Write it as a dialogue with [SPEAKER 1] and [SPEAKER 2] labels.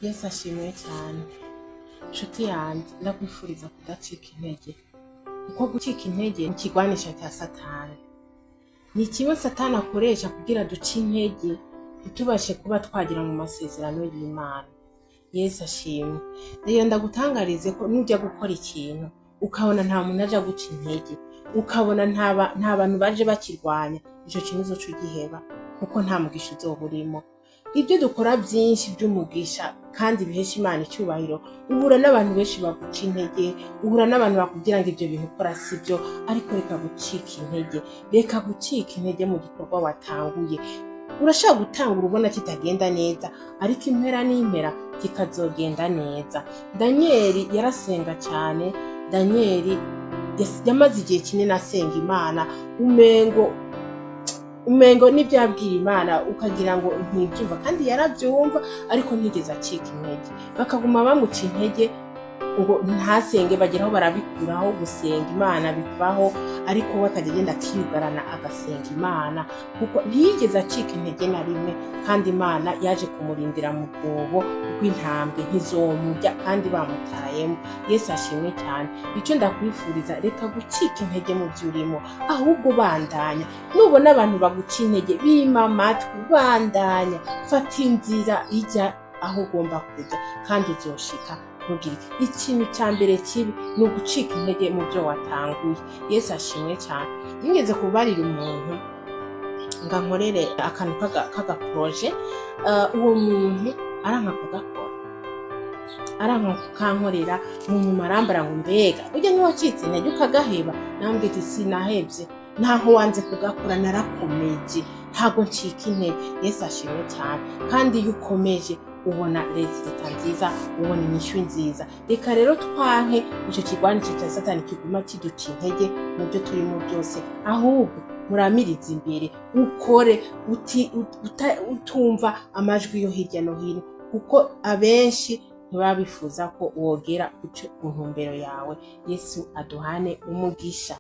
[SPEAKER 1] Yesu ashimwe cyane. Nshuti yanjye, ndakwifuriza kudacika intege, kuko gucika intege ni ikigwanisha cya Satani. Ni kimwe Satani akoresha kugira duce intege, ntitubashe kuba twagera mu masezerano y'Imana. Yesu ashimwe. Rero ndagutangarize ko nujya gukora ikintu ukabona nta muntu aja guca intege, ukabona nta bantu baje bakirwanya, ico kintu uzoca ugiheba, kuko nta mugisha uzoba urimo. Ibyo dukora byinshi by'umugisha kandi bihesha Imana icyubahiro, uhura n'abantu benshi baguca intege, uhura n'abantu bakubwira ngo ibyo bintu ukora si byo. Ariko reka gucika intege, reka gucika intege mu gikorwa watanguye. Urashobora gutangura ubona kitagenda neza, ariko impera n'impera kikazogenda neza. Daniyeli yarasenga cyane. Daniyeli yamaze igihe kinini asenga Imana, umengo n'ibyo yabwira Imana ukagira ngo ntibyumva, kandi yarabyumva, ariko ntigeze acika intege. Bakaguma bamuca intege ngo ntasenge, bageraho barabikuraho, gusenga Imana bivaho, ariko we akajya agenda akiyugarana agasenga Imana, kuko ntiyigeze acika intege na rimwe. Kandi Imana yaje kumurindira mu rwobo rw'intambwe, ntizomurya kandi bamutayemo. Yesu ashimwe cyane. Icyo ndakwifuriza, reka gucika intege mu byo urimo, ahubwo bandanya. Nubona abantu baguca intege, bima amatwi, bandanya, fata inzira ijya aho ugomba kujya kandi uzoshika. Ntugire ikintu cya mbere kibi ni ugucika intege mu byo watanguye. Yesu ashimwe cyane. Nigeze kubarira umuntu ngo ankorere akantu k'agaprojet. Uwo muntu aranka kugakora, aranka kukankorera. Mu nyuma arambara ngo: "Mbega ujya ntiwacitse intege ukagaheba?" Nambwira iti: "Sinahebye, ntaho wanze kugakora, narakomeje, ntago ncika intege." Yesu ashimwe cyane. Kandi iyo ukomeje ubona résultat nziza, ubona inyishu nziza. Reka rero twanke icyo kigwanisho cya Satani kiguma kiduca intege mu byo turimo byose, ahubwo muramirize imbere, ukore utumva amajwi yo hirya no hino, kuko abenshi ntibaba bifuza ko wogera ku ntumbero yawe. Yesu aduhane umugisha.